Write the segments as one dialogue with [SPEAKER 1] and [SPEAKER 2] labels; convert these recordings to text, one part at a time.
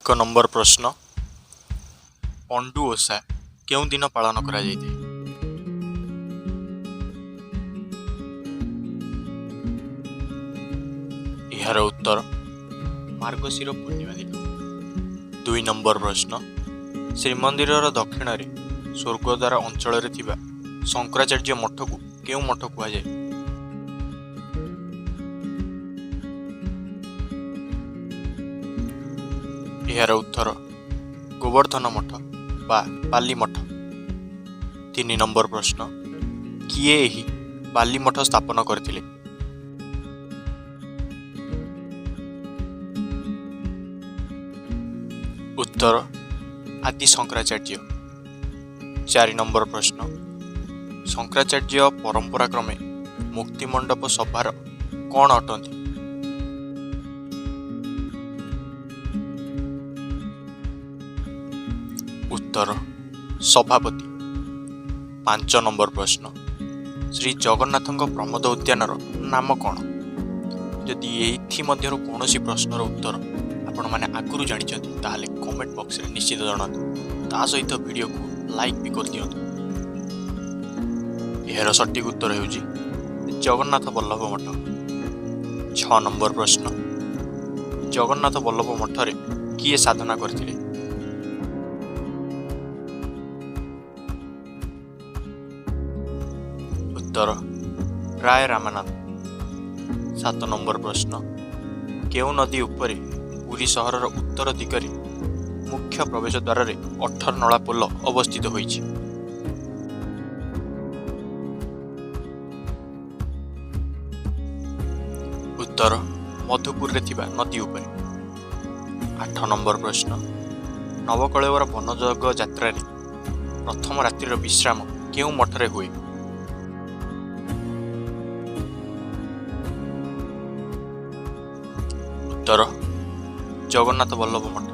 [SPEAKER 1] ଏକ ନମ୍ବର ପ୍ରଶ୍ନ, ପଣ୍ଡୁ ଓଷା କେଉଁ ଦିନ ପାଳନ କରାଯାଇଥାଏ? ଏହାର ଉତ୍ତର ମାର୍ଗଶିର ପୂର୍ଣ୍ଣିମା ଦିନ। ଦୁଇ ନମ୍ବର ପ୍ରଶ୍ନ, ଶ୍ରୀମନ୍ଦିରର ଦକ୍ଷିଣରେ ସ୍ୱର୍ଗଦ୍ୱାର ଅଞ୍ଚଳରେ ଥିବା ଶଙ୍କରାଚାର୍ଯ୍ୟ ମଠକୁ କେଉଁ ମଠ କୁହାଯାଏ? ଏହାର ଉତ୍ତର ଗୋବର୍ଦ୍ଧନ ମଠ ବା ବାଲି ମଠ। ତିନି ନମ୍ବର ପ୍ରଶ୍ନ, କିଏ ଏହି ବାଲି ମଠ ସ୍ଥାପନ କରିଥିଲେ? ଉତ୍ତର ଆଦି ଶଙ୍କରାଚାର୍ଯ୍ୟ। ଚାରି ନମ୍ବର ପ୍ରଶ୍ନ, ଶଙ୍କରାଚାର୍ଯ୍ୟ ପରମ୍ପରା କ୍ରମେ ମୁକ୍ତିମଣ୍ଡପ ସଭାର କ'ଣ ଅଟନ୍ତି? ଉତ୍ତର ସଭାପତି। ପାଞ୍ଚ ନମ୍ବର ପ୍ରଶ୍ନ, ଶ୍ରୀ ଜଗନ୍ନାଥଙ୍କ ପ୍ରମୋଦ ଉଦ୍ୟାନର ନାମ କ'ଣ? ଯଦି ଏଇଥି ମଧ୍ୟରୁ କୌଣସି ପ୍ରଶ୍ନର ଉତ୍ତର ଆପଣମାନେ ଆଗରୁ ଜାଣିଛନ୍ତି, ତାହେଲେ କମେଣ୍ଟ ବକ୍ସରେ ନିଶ୍ଚିତ ଜଣାନ୍ତୁ। ତା ସହିତ ଭିଡ଼ିଓକୁ ଲାଇକ୍ ବି କରିଦିଅନ୍ତୁ। ଏହାର ସଠିକ୍ ଉତ୍ତର ହେଉଛି ଜଗନ୍ନାଥ ବଲ୍ଲଭ ମଠ। ଛଅ ନମ୍ବର ପ୍ରଶ୍ନ, ଜଗନ୍ନାଥ ବଲ୍ଲଭ ମଠରେ କିଏ ସାଧନା କରିଥିଲେ? ଉତ୍ତର ରାୟ ରାମାନନ୍ଦ। ସାତ ନମ୍ବର ପ୍ରଶ୍ନ, କେଉଁ ନଦୀ ଉପରେ ପୁରୀ ସହରର ଉତ୍ତର ଦିଗରେ ମୁଖ୍ୟ ପ୍ରବେଶ ଦ୍ୱାରରେ ଅଠରନଳା ପୋଲ ଅବସ୍ଥିତ ହୋଇଛି? ଉତ୍ତର ମଧୁପୁରରେ ଥିବା ନଦୀ ଉପରେ। ଆଠ ନମ୍ବର ପ୍ରଶ୍ନ, ନବକଳେବର ବନଯୋଗ ଯାତ୍ରାରେ ପ୍ରଥମ ରାତ୍ରିର ବିଶ୍ରାମ କେଉଁ ମଠରେ ହୁଏ? ଉତ୍ତର ଜଗନ୍ନାଥ ବଲ୍ଲଭ ମଠ।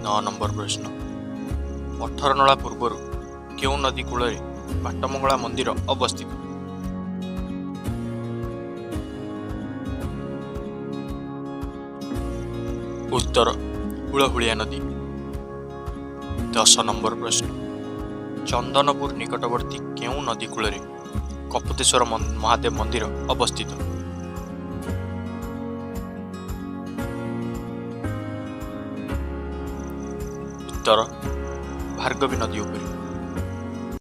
[SPEAKER 1] ନଅ ନମ୍ବର ପ୍ରଶ୍ନ, ଅଠରନଳା ପୂର୍ବରୁ କେଉଁ ନଦୀ କୂଳରେ ବାଟମଙ୍ଗଳା ମନ୍ଦିର ଅବସ୍ଥିତ? ଉତ୍ତର ହୁଳହୁଳିଆ ନଦୀ। 10 ନମ୍ବର ପ୍ରଶ୍ନ, ଚନ୍ଦନପୁର ନିକଟବର୍ତ୍ତୀ କେଉଁ ନଦୀ କୂଳରେ କପୋତେଶ୍ୱର ମହାଦେବ ମନ୍ଦିର ଅବସ୍ଥିତ? ଉତ୍ତର ଭାର୍ଗବୀ ନଦୀ ଉପରେ।